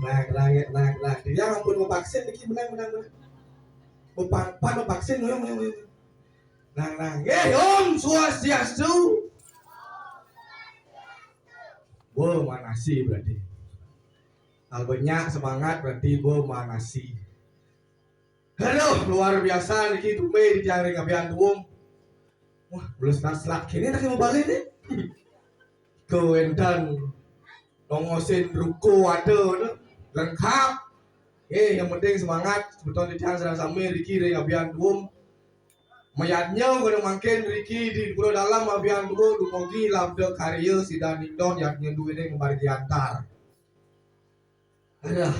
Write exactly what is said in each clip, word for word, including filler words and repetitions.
Nah, nah, nah, nah. Dia ampun mau vaksin lagi, menang, menang, menang. Mau pan, pan mau vaksin, ayo, ayo, ayo. Nah, nah. Eh, Om Swastiastu. Wow, manasi berarti. Albanyak semangat berarti, wow, manasi. Aduh, luar biasa niki tumbe di tiang ring abian duwung. Wah, belum selat-selat kini tak mau balik nih. Kewenten nongosin ruko ada tu, lengkap. Eh, yang penting semangat. Betul di tiang sedang sami riki ring abian duwung. Mayadnya kena mangkin riki di Pura Dalam abian duwung, dumugi labda karya sida nindon yadnya duwene ngembargi antar. Aduh.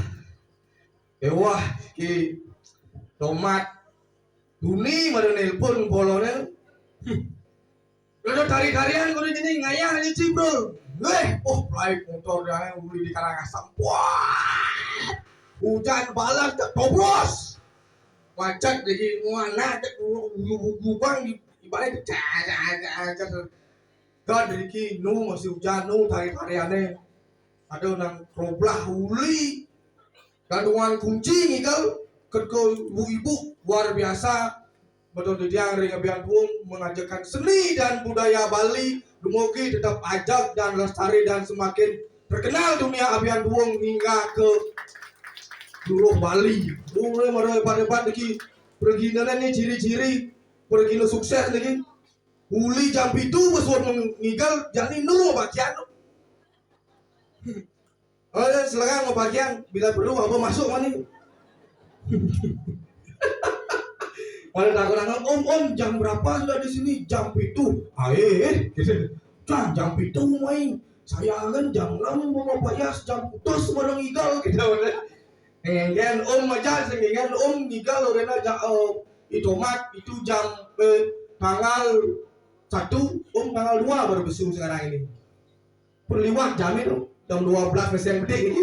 Ewah, ki tomat. Duni mara nelpon polone. Hmm. Ada tari-tarian kudu jadi ngayah aja sih, bro. Weh, oh, naik motor dia uli di Karangasem. Wah. Hujan balas tak tobros. Macet lagi, mana tak gubang ibarat. Kan riki nu masih hujan nu tari-tariane. Ada nang roblah uli. Gantungan kunci ngigal, ketua ibu-ibu luar biasa. Betul di tiang ring abian duwung mengajarkan seni dan budaya Bali dumugi tetap ajak dan lestari dan semakin terkenal dunia abian duwung hingga ke seluruh Bali. Mulai mara hebat-hebat lagi perginane ni ciri-ciri pergina sukses lagi. Uli jam pitu besuat ngigal jani nu bagian. Oh, silakan mau bagian bila perlu apa masuk mana? Pada takut orang, "Om, om, jam berapa sudah di sini?" "Jam pitu." "Ah, eh, eh," gitu. "Jam, jam pitu main. Saya kan jam enam mau Pak Yas, jam putus baru ngigal," gitu. Ngenggen om aja, senggengen om ngigal orang aja, eh, itu mat, itu jam, eh, tanggal satu, om tanggal dua baru besu sekarang ini. Perliwat jam itu, jam dua belas mesin bedik.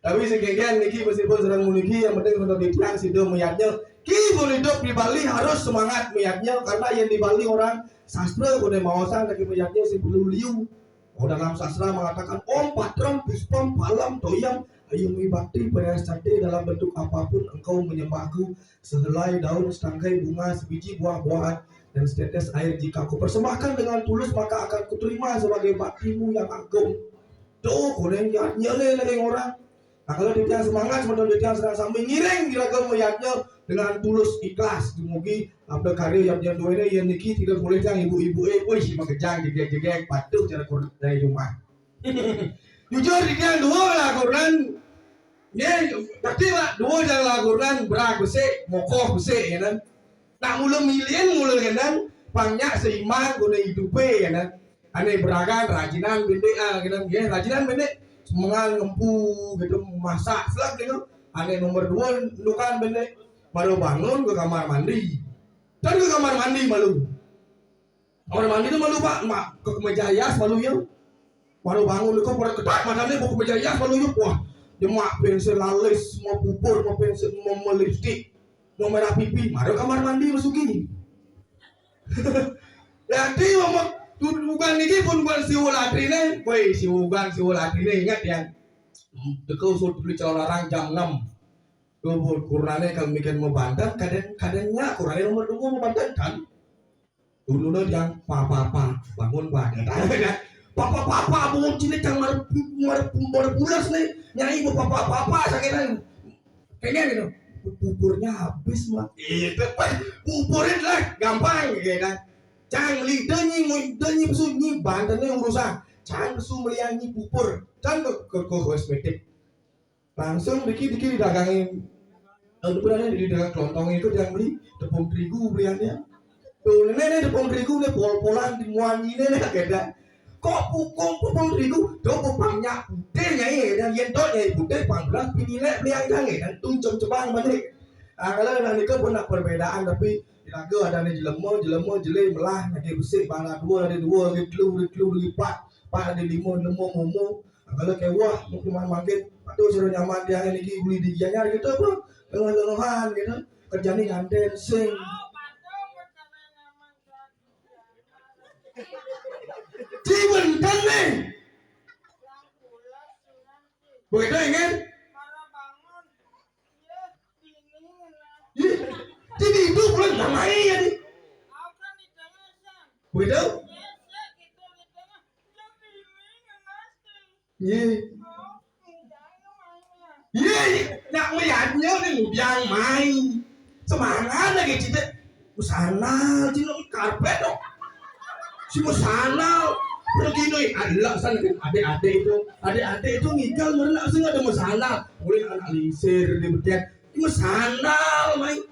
Tapi senggengen niki meskipun sedang muniki, yang penting untuk di tiang sida meyadnya. Ki pun hidup di Bali harus semangat meyadnya, karena yang di Bali orang sastra kudu maosan lagi meyadnya si perlu liu. Oh, dalam sastra mengatakan, "Om patrem puspem phalam toyam ayumi bakti pariyasati, dalam bentuk apapun engkau menyembahku, sehelai daun, setangkai bunga, sebiji buah-buahan, dan setetes air jika aku persembahkan dengan tulus, maka akan kuterima sebagai baktimu yang agung." Tuh, kuning ya, nyele lagi orang. Nah, kalau di tiang semangat, sementara di tiang sedang sambil ngiring, kira-kira melihatnya dengan tulus ikhlas. Dumugi abda karya yang yang dua ini, yang niki tidak boleh yang ibu-ibu, eh, wih, makejang, jegek-jegek, patuh cara kurang dari rumah. Jujur, di tiang dua lah kurang. Ya, tapi lah, dua jangan lah kurang, berak besik, mokoh besik, ya kan? Nak mula milian, mula kan, pangnya seimbang guna hidup, ya kan? Ane beragan, rajinan bendek, ah, gitu, ya, rajinan bendek, semangat ngempu, gitu, masak, selap, gitu. Ane nomor dua, nukan bendek, baru bangun ke kamar mandi. Dan ke kamar mandi malu. Kamar mandi tu malu, Pak, mak, ke kemeja hias malu, ya. Baru bangun, kau pada ketat, matanya, buka kemeja hias malu, ya. Wah, jemak pensil alis, mau pupur, mau pensil, mau, mau lipstick, mau merah pipi, baru kamar mandi masuki. Berarti mama, tu-, bukan ini pun bukan si Wulatri ni. Woi, si bukan si Wulatri ni, ingat ya. Teka usut beli calon orang jam enam. Tu pun kurane kalau mikir mau bantan, kadang, kadangnya kurane nomor dua mau bantan kan. Dulu lo yang papa-papa, bangun bangun. Papa-papa, bangun sini, jangan mar-, mar-, mar-, pulas ni. Nyai mau papa-papa, sakit kan. Kayaknya gitu. Pupurannya habis, Mak. Itu, pas pupurin lah, gampang, gitu kan. Cang, li, denyi, mu-, denyi, pesu, nyi, bantennya urusan. Cang, pesu, meliang, nyi, pupur. Cang, ke, ke, ke, kosmetik. Langsung, dikit-dikit didagangin. Lalu berani di dagang kelontong itu yang beli tepung terigu beliannya. Tuh, nenek, nenek, tepung terigu nih, pol-polan di muan ini, nenek, gitu. Kok pukung pupung terigu? Tuh pupangnya putih, nyai, dan yentok, nyai, putih, pang belas, pinilek, belian, jangan, dan tuncem cebang balik. Ah, kalau dah nikah pun nak perbedaan, tapi lagu ada ni jelema, jelema, jelai, melah, lagi besik, bala dua, ada dua, lagi telu, lagi telu, lagi empat, empat, ada lima, lima, momo. Ah, kalau kewah, mungkin makin, patuh suruh nyaman dia lagi beli di gianyar gitu apa? Lengah-lengahan gitu. Kerja ni nganten, sing. Ci, Ibu enten nih. Begitu, Ingen? Ih, jadi itu bulan namanya ya nih. Begitu? Iya. Iya, nak melihatnya nih biang main. Semangat lagi cita. Musana, cina karpet dong. Si musana, pergi nih, ada sana kan, ade-ade itu, ade-ade itu ngigal merenak sih ada musana. Mulai anak lingsir di betian, musana, main.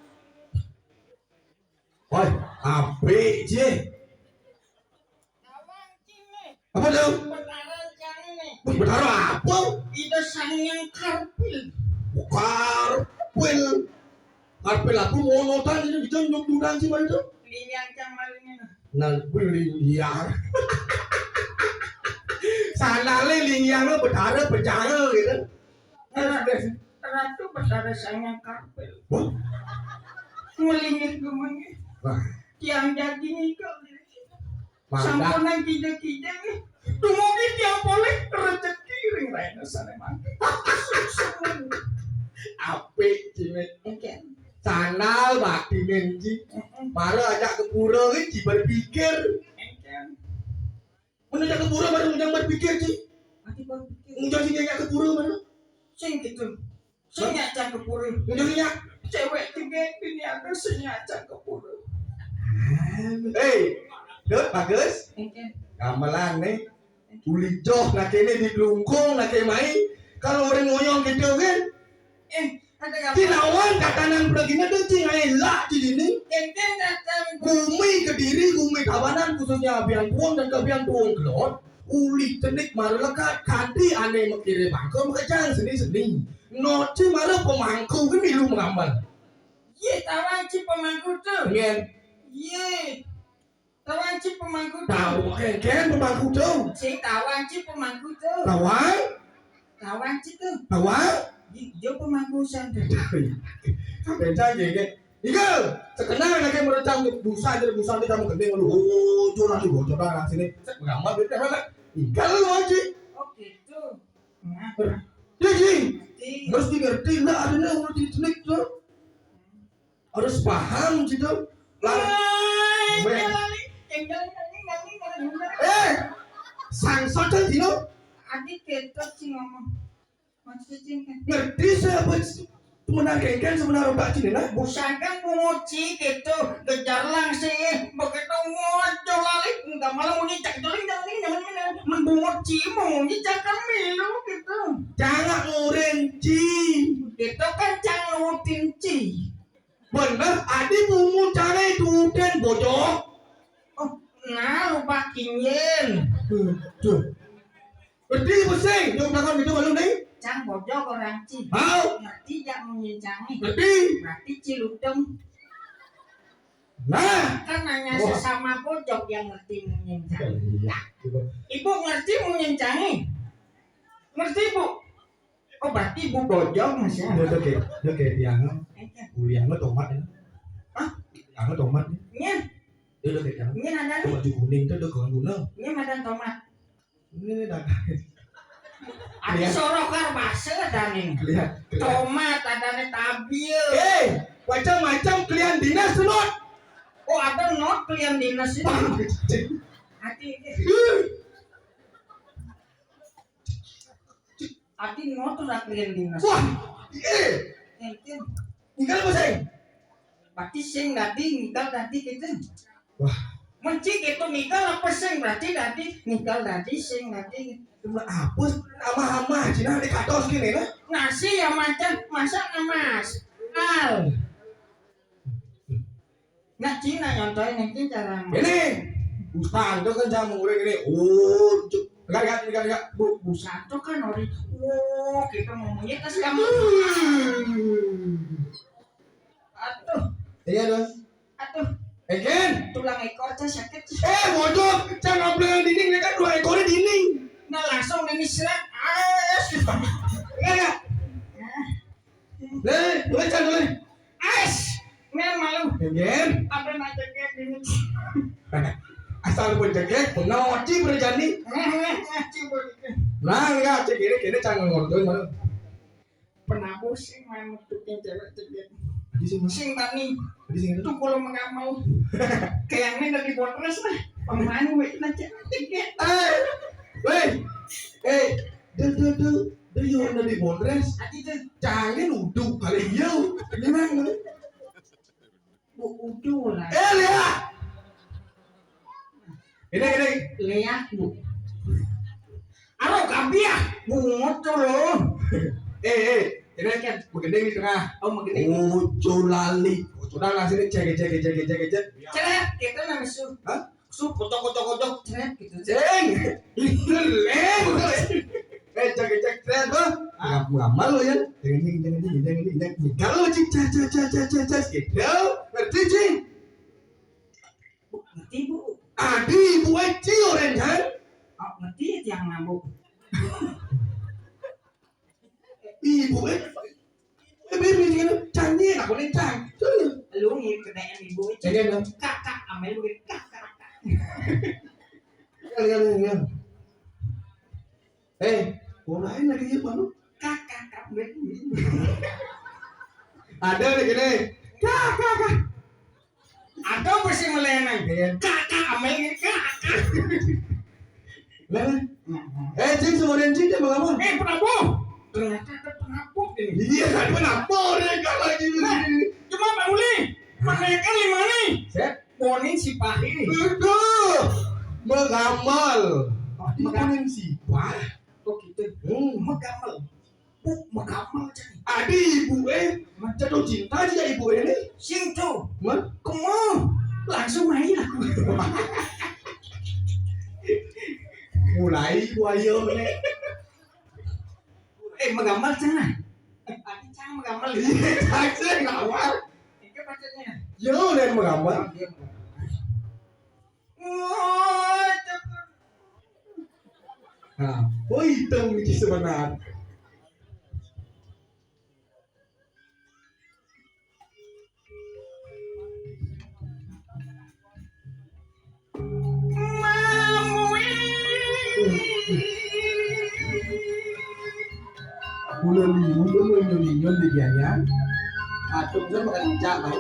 Woi, apik, Ji. Apa tuh? Betara cang ini. Wih, betara apa? Ida Sang Hyang Karpil. Karpil. Karpil aku monotan ini bisa nyuk dudan sih, mana tuh? Lingyang cang maling ini. Nah, gue lingyang. Sana le lingyang lo betara, betara gitu. Ratu Betara Sang Hyang Karpil. Wah. Melingit gemengi. Wah. Tiang daging itu. Mantap. Sampunan kija-kija nih. Dumugi tiang polih rezeki ring raina sane mangke. Apik, Ji, Met. Engken. Sandal bakti, men, Ji. Heeh. Mara ajak ke pura, Ji, berpikir. Engken. Mun ajak ke pura, baru ngujang berpikir, Ji. Ati berpikir. Ngujang sing ajak ke pura, mana? Sing gitu. Sing nyacang ke pura. Ngujang sing nyak. Cewek juga bini ada sing nyacang ke pura. Hei, Dut, bagus. Engken. Gamelan nih. Uli joh, nak kene di Glungkung, nak kene main. Kalau orang ngoyong gitu kan. Eh, ada apa? Kinawan katanan pergina tuh cing elak di sini. Engken datang. Gumi Kediri, Gumi Tabanan, khususnya Abian Puong dan Kabian Puong Kelot. Uli cenik maru lekat, kanti ane mekire bangko mekejang seni-seni. Noci maru pemangku kan milu mengamban. Ye, tawang ci pemangku tuh. Ngen. Ye. Tawang ci pemangku tuh. Tahu, engken pemangku tuh. Sing tawang ci pemangku tuh. Tawang? Tawang ci tuh. Tawang? Di, dia pemangku san tuh. Sampai saja, ya. Igal, sekenal lagi merecang busa aja, busa aja kamu gending lu. Oh, curang lu, coba orang sini. Cek gambar duit apa? Igal lu aja. Oh, gitu. Nah. Ya, Ji. Ngerti. Harus dimengerti, nah, ada nih, harus dicenik tuh. Harus paham gitu. Lah, weh. Enggal, enggal, enggal, enggal. Eh, sangsot kan dino. Adi ketok sih ngomong. Maksudnya kan. Ngerti siapa sebenarnya kan sebenarnya otak cina lah. Busakan bunguci gitu, gejar langsing, begitu ngocol lali, enggak malah mau nyicak, joling, joling, joling, joling. Men bunguci mau nyicak kan milu gitu. Jangan ngurin, Ci. Gitu kan cang ngutin, Ci. Bener, adi bungu care duden bojok. Oh, nah, lupa kinyen. Tuh, tuh. Berarti pusing, yang takon gitu kalau nih. Cang bojok orang ci. Mau. Ngerti jak munyin cangi. Ngerti. Berarti ci ludem. Nah. Kan nanya oh. Sesama bojok yang ngerti munyin cangi. Iya. Ibu ngerti munyin cangi? Ngerti, Bu? Oh, berarti ibu bojong, Mas, ya? Dia tuh kayak, dia kayak tiang. Kuliah lo tomat ya? Hah? Tiang lo tomat ya? Iya. Dia udah kayak tiang. Iya, ada nih. Baju kuning tuh udah kurang guna. Iya, ada tomat. Ini nih, dah. Ada sorokar bahasa ada nih. Lihat, lihat. Tomat, ada nih tabil. Eh, macam-macam kalian dinas tuh, Not. Oh, ada Not kalian dinas itu. Hati. Ati ngotot lah kalian dinas. Wah, iya. Engken. Ngigal apa sing? Berarti sing tadi, ngigal tadi gitu. Wah. Menci gitu ngigal apa sing? Berarti tadi ngigal tadi, sing tadi. Cuma apa? Amah-amah, cina di katos gini, nah. Nasi ya macan, masak emas. Al. Nah, Cina nyontohin nanti cara. Ini, Ustaz itu kan sama orang ini. Oh, cuk. Enggak, enggak, enggak, enggak. Bu, Ustaz itu kan orang. Oh, kita ngomongnya tas kamu. Hmm. Atuh. Iya, dong. Atuh. Egen. Tulang ekor aja sakit. Eh, bodoh. Jangan bilang dinding, mereka dua ekornya dinding. Nah, langsung ini serat. Ah, enggak, enggak. Nah. Nih, boleh, Chan, boleh. Ais, ngen malu. Ngen. Apa nanya kayak gini? Ais, Sar penjegek, pengawaci berjani. Nah, enggak, cek ini, ini canggih ngonton mana? Penabuh sing main nututin cewek cek dia. Tadi sih, Mas. Sing tani. Tadi sih. Tuh kalau mengamau. Kayak ini dari Bondres lah. Pemain gue nanti. Eh, weh, eh, deh, deh, deh, deh, yo dari Bondres. Tadi tuh. Jangan uduk kali yo. Tenang. Bu, uduk lah. Eh, lihat. Ini, ini. Lihat, Bu. Aro kabiah, bungut tuh lo. Eh, eh, ini kan begini di tengah. Oh, begini. Ucu lali. Ucu dah lah sini cek, cek, cek, cek, cek. Cek, kita nang su. Hah? Su, kotok, kotok, kotok, cek, gitu. Ceng. Lem. Eh, cek, cek, cek, tuh. Ngap-, ngamal lo ya. Jangan, jangan, jangan, jangan, jangan, jangan. Kalau cek, cek, cek, cek, cek, cek, cek, gitu. Ngerti, cek? Bu, ngerti, Bu. Adi, ibu aja orang kan? Oh, ngerti ya tiang nambuk. Ibu eh. Eh, baby, jangan canggih, aku nih cang. Tuh. Lu ngikut ibu. Jangan, dong. Kakak, amel lu kakak. Jangan, jangan, jangan. Eh, orang lain lagi ya, Bang. Kakak, kakak, baby. Ada nih gini. Kakak, kakak. Atau pasti melenang. Iya. Kakak, amel ini kakak. Lah, eh, Cing, semuanya Cing, dia mau apa? Eh, penabuh. Ternyata ada penabuh ini. Iya, kan penabuh deh, kalau gitu. Nah, cuma Pak Uli, menaikkan lima nih. Set. Bonin si Pahir. Aduh, mengamal. Tadi Mengamal. Bonin si Pah. Oh, gitu. Hmm. Mengamal. Bu, mengamal, Cing. Adi ibu eh, jatuh cinta aja ibu ini. Sing tuh. Mah? Kamu langsung main aku. Mulai ibu ayo nih. Eh, mengamal cenah. Eh, tadi cang mengamal. Iya, cang sih ngamal. Itu maksudnya. Yo, dan mengamal. Wah, cepet. Nah, oh, itu mungkin sebenarnya. Mula liu tu mula nyun-nyun di gianyang. Atuk tu makan cicak tau.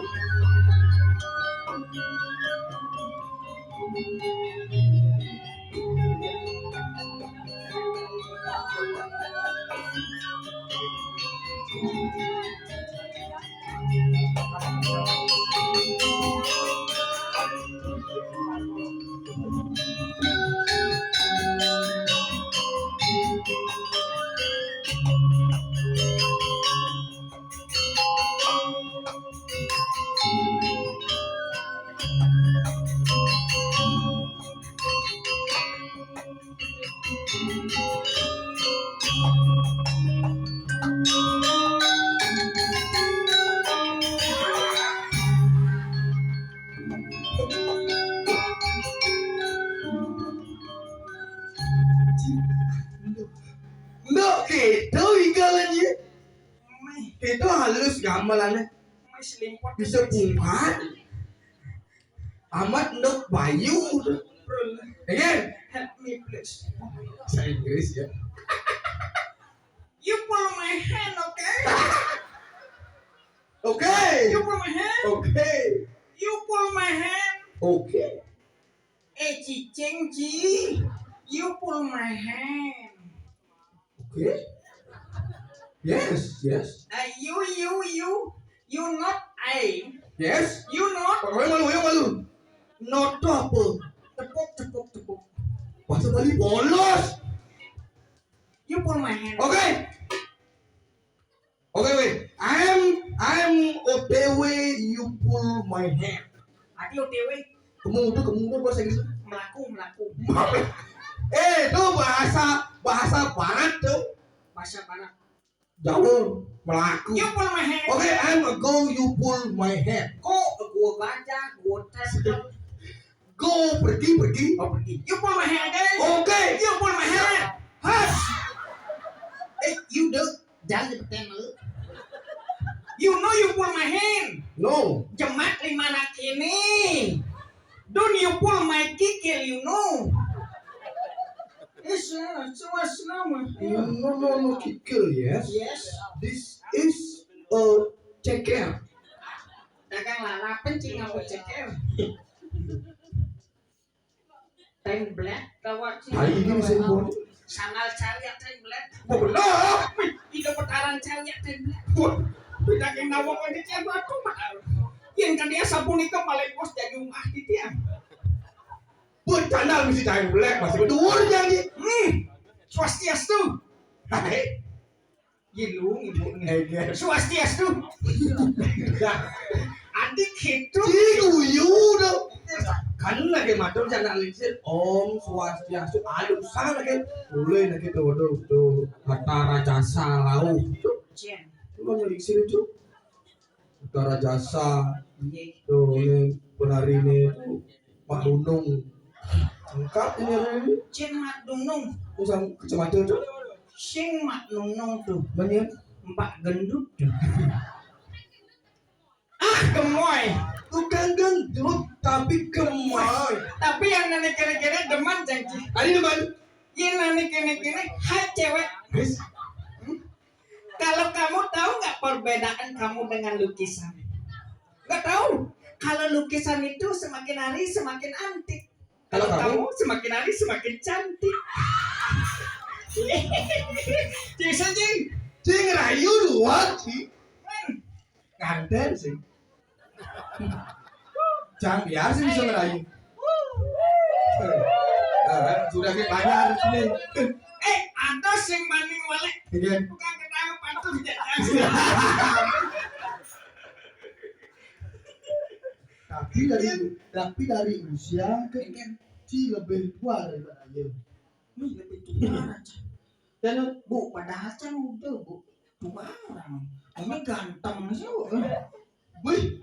Nduk, gitu igalannya. Gitu halus gamelannya. Bisa pungkat. Amat nduk bayu. Again. Help me, please. Bahasa Inggris ya. You pull my hand, okay? Okay. You pull my hand. Okay. You pull my hand. Okay. Eh, cicing, ci. You pull my hand. Okay. Yes, yes. Uh, you, you, you. You not I. Yes. You not. Pakai malu, yang malu. Not tu apa? Tepuk, tepuk, tepuk. Bahasa Bali polos. You pull my hand. Okay. Okay, wait. I'm, I'm O T W, you pull my hand. Ati O T W. Kamu tu, kamu tu bahasa Inggris. Melaku, melaku. Eh, tu bahasa, bahasa barat tu. Bahasa barat. Jauh, melaku. You pull my hand. Okay, I'm a go, you pull my hand. Go, gua baca, gua tes. Go, pergi, pergi. Oh, pergi. You pull my hand, okay? Okay. You pull my hand. Hush. Eh, you do. Jangan cepetan lu. You know you pull my hand. No. Jemak lima anak ini. Don't you pull my kikil, you know. Yes, uh, so what's wrong? No, no, no, kikil, yes. Yes. This is a ceker. Dagang lalap, cing, apa ceker? Teng blek, tawak, cing. Hari ini saya buat. Sandal cariak, teng blek. Benar. Ida petaran cariak, teng blek. Buat. Beda yang nawang di tiang batu, mah. Yang kan dia sabun itu malah bos jadi rumah di tiang. Buat channel mesti time black masih berdua jadi. Hmm. Swastiastu. Hai. Gilung ibu nih. Eh, dia. Swastiastu. Ya. Adik itu. Ciu yu dong. Kan lagi matur channel lincir. Om Swastiastu. Aduh, sana kan. Boleh nak kita waduh tuh. Kata raja salau. Jen. Cuma lincir itu. Kata raja sa. Iya. Tuh ini penari ini tuh. Mak Dunung. Lengkap ini hari ini. Jen Mak Dunung. Terus sama kecamatan tuh. Sing Mak Dunung tuh. Banyak. Mbak Gendut tuh. Ah, gemoy. Tukang gendut tapi gemoy. Tapi yang nenek kene-kene demen, janji. Tadi demen. Iya, nenek kene-kene, hai cewek. Guys, Kalau kamu tahu nggak perbedaan kamu dengan lukisan? Nggak tahu. Kalau lukisan itu semakin hari semakin antik. Kalau Kalau kamu? Kamu semakin hari semakin cantik. Bisa, Jing. Cing rayu luar sih. Nganten sih. Cang biar sih bisa ngerayu. Nah, sudah kita bayar sini. Eh, ada sing maning walek. Iya. Bukan ketawa patuh, ya. Tapi dari tapi dari usia kan Kan, ci lebih tua daripada ayu. Wih, lebih tua aja. Dan Bu, padahal kan udah, Bu. Tua orang. Ini ganteng sih, Bu. Wih,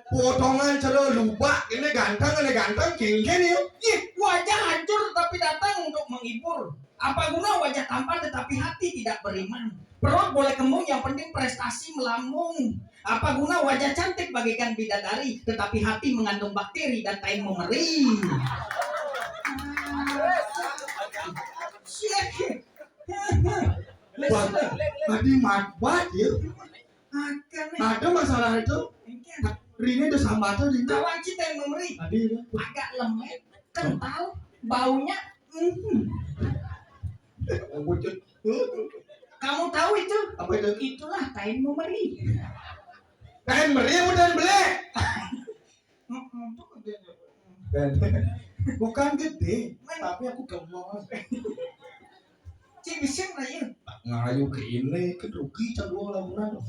potongan cara lubak ini ganteng, ini ganteng, kengken ya. Ih, wajah hancur tapi datang untuk menghibur. Apa guna wajah tampan tetapi hati tidak beriman? Perut boleh kembung, yang penting prestasi melambung. Apa guna wajah cantik bagaikan bidadari, tetapi hati mengandung bakteri dan tai memeri. Shit. Wah, tadi matbat ya. Makan nih. Ada masalah itu. Rina udah sama tuh Rina. Kawan kita yang memberi Tadi ya. Agak lembek, kental, baunya. Mhm. Wujud. Kamu tahu itu? Apa itu? Itulah tai memeri. Kain meriah udah beli. Mm-mm, tuh dia. Bukan gede, tapi aku gemol. Cik bisa nggak ya? Ngayu ke ini, ke rugi cak dua laporan.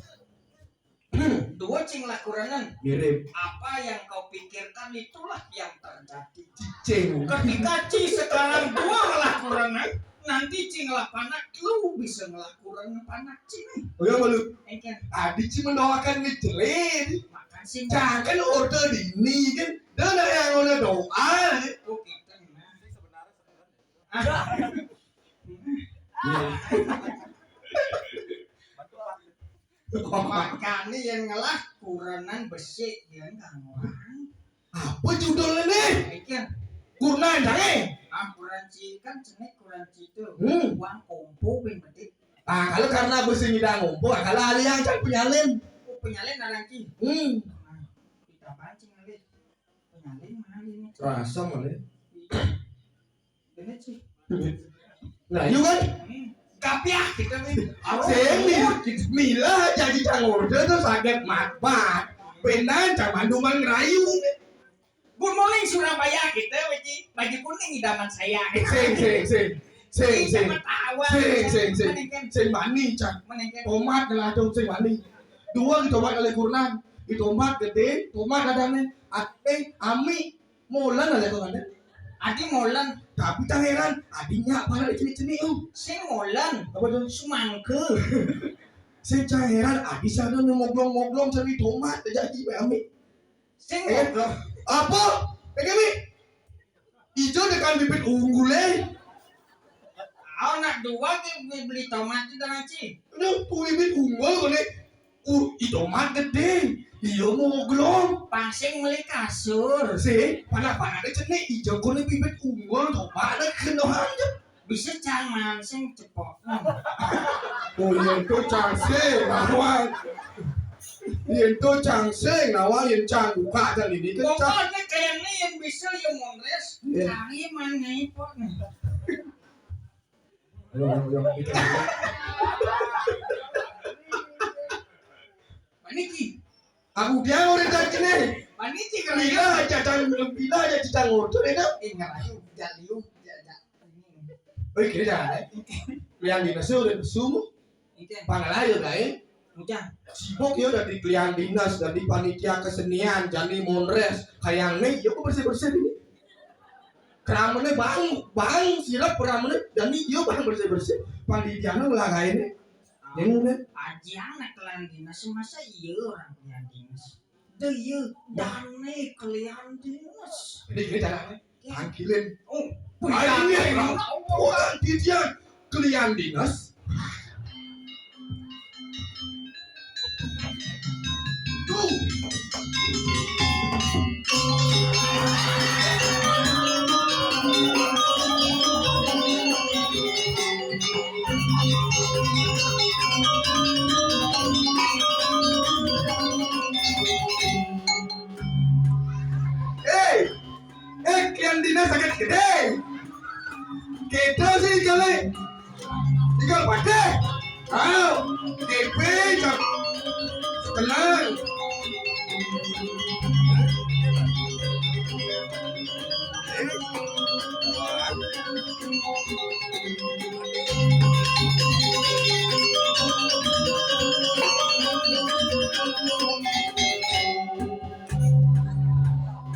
Dua cing lah kurangan. Mirip Apa yang kau pikirkan itulah yang terjadi. cicing. Ketika cing sekarang dua lah kurangan, nanti cing lah panak, lu bisa ngelah kurang panak cing. Oh ya malu. Engken, Adi ci mendoakan ni jelek. Makan sih. Jangan order di ini kan. Dia nak yang order doa. Oh, kita nah. Ah. Makanya yang ngelah kurangan besi dia kan orang. Apa judulnya nih? Mikir, Kurnan jangan. Ah, kuranci kan cenik kuranci itu. Hmm. Uang kompo yang gede. Ah kalau karena besi ngidang ngumpul, kalau ahli yang cak penyalin. Oh, penyalin aranci. Hmm. Nah, kita pancing kali. Penyalin mana ini? Rasa mana? Bener sih. Nah, yuk kan? Hmm. Kapiah kita nih. Sini, mila jadi cang order tuh sangat matbat. Benar, cang manduman ngerayu. Good morning Surabaya kita, baju baju kuning idaman saya. Sing, sing, sing. Sing, sing. Ketawa. Sing, sing, sing. Menengken, Sing bani, cang. menengken. Tomat ngelah dong, sing bani. Dua gitu tomat kali kurnan. Di tomat gede, tomat ada nih. Ate, ami, molan ada tuh kan. Adi molan. Tapi tak heran, adinya apa ada cini-cini, um. Sing molan. Apa tuh? Sumangke. Saya cang heran, adi sana nih moglong-moglong cari tomat, jadi ami. Sing Eh, moglong. Apa? Pegang mi. Ijo tekan bibit unggul eh. Aw, nak dua ke beli tomat itu nanti. Ini bibit unggul kone. Uh, i tomat gede. Iya, muglong. Pas sing meli kasur. Sing, panah-panahne cenik, ijo kone bibit unggul, coba ada kenohan. Bisa cang mansing cepok. Oh, yen to cang sing, nawang. Yen to cang sing, nawang, yen cang buka, cang ini kan cang. Pokoknya kayaknya yang bisa ya monres, iya, cari mana ipok nih. Ayo, ayo, ayo, kita. Maniki. Aku dia orang tak kene. Maniki kalau bila aja cang, bila aja cang ngotor, ya kan? Eh, ngerayu, jaliu, jajak. Oh, kira jangan, eh. Yang dinas udah besumu. Iya. Pangalayo, kae. Mucang. Sibuk ya dari klian dinas, dari panitia kesenian, jadi monres. Kayaknya ya aku bersih-bersih ini. Keramene bang, bang sirap keramene, jadi dia bang bersih-bersih. Panitiane lah kae ini. Yang udah. Aji anak klian dinas, masa iya orang klian dinas? Deh, iya, dane klian dinas. Ini, ini caranya. Tangkilin. Oh, ayo, ini, bukan, bukan, Didian. Klian dinas. Tuh. Eh, eh, klian dinas sakit gede. Kita sih kali. Tinggal pada. Ayo, D P, tenang.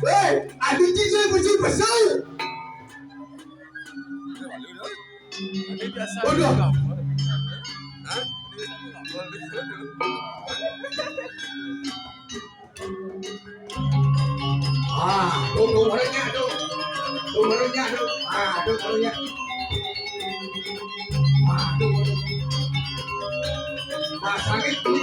Weh, adik cici bersih-bersih. Waduh. Ah, tuh, tuh, orangnya, tuh. Tuh, orangnya, tuh. Ah, tuh, orangnya. Ah, tuh, orangnya. Nah, sakit, ini